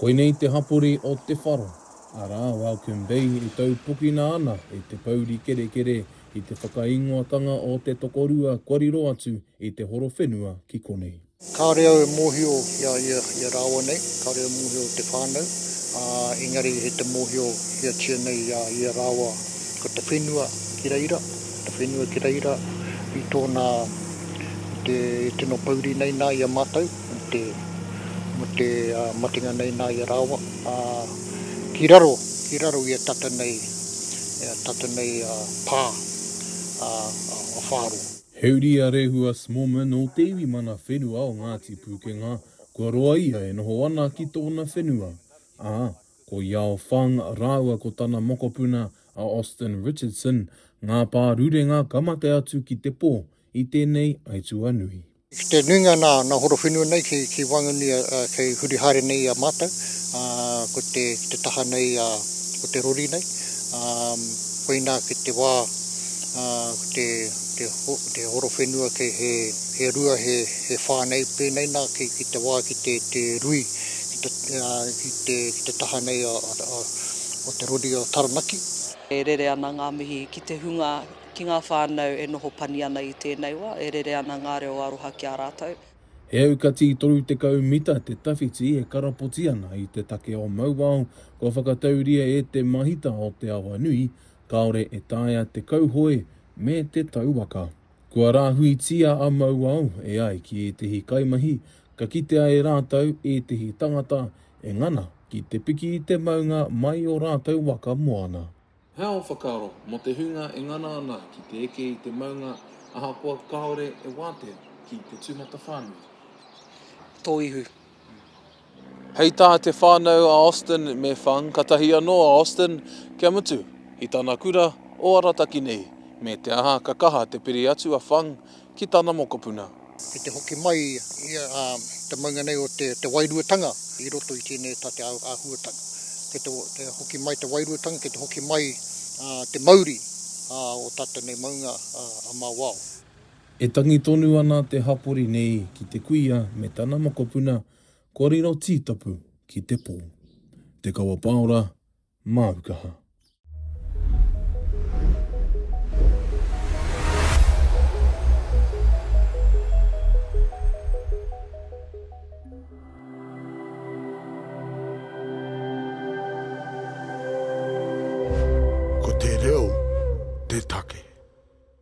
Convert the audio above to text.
Koinei te hapori o Te Wharo, arā, Welcome Bay e taupokina ana e te pouri kerekere i te whakaingoatanga o te tokorua kua riro atu i te horo whenua ki konei. Kāore au e mōhio i a ia, i a rāua nei, kāore au e mōhio te whānau, ā, engari he te mōhio hiatia nei i a ia rāua ko te whenua ki reira, te whenua ki reira i tōna, i te tino pouri nei nā i a mātou, i te, mō te matenga nei nā i a rāua, ā, ki raro, ki raro i a tata nei, i a tata nei pā, a, a Whāroa. He uri a Rehua Smallman nō te iwi mana whenua o Ngāti Pūkenga, kua roa ia e noho ana ki tōna whenua, ā, ko Yao Fang rāua ko tana mokopuna a Austin Richardson ngā pārurenga ka mate atu ki te pō i tēnei aituā nui. Ki te nuinga nā, nā Horowhenua nei ki, ki waenganui a, kei huri haere nei i a mātou, ā, ko te, ki te taha nei a, o te rori nei, ā, koinā ki te wā, ā, ko te, te, te Horowhenua kei he, he rua, he, he whā nei pēnei nā, ki, ki te wā ki te, te rui, ki te, ā, ki te, ki te taha nei a, a, o te rori o Taranaki. E rere ana ngā mihi ki te hunga Ki ngā whānau e noho pani ana i tēnei wā, e rere ana ngā reo aroha ki a rātou. He aukati 30 mita te tawhiti e karapoti ana i te take o Mauao kua whakatauria e te mahita o Te Awanui, kāore e taea te kauhoe me te tauwaka. Kua rāhuitia a Mauao e ai ki ētehi kaimahi, ka kitea e rātou ētehi tangata e ngana ki te piki i te maunga mai o rātou waka moana. He ao whakaaro mō te hunga e ngana ana ki te eke i te maunga ahakoa kāore e wātea ki te tūmatawhānui. Tō ihu. Hei tā te whānau a Austin me Fung katahi anō a Austin kia mutu i tana kura o Arataki nei, me te aha ka kaha te piri atu a Fung ki tana mokopuna. Ki te hoki mai ia te maunga nei o te wairuatanga i roto i tēnei tā te āhuatanga. Kei te hoki mai te wairuatanga, kei te hoki mai te mauri o tātou nei maunga a Mauao. E tangi tonu ana te hapori nei ki te kuia me tana mokopuna kua riro tītapu ki te pō. Te Kawa Paora, māu kaha.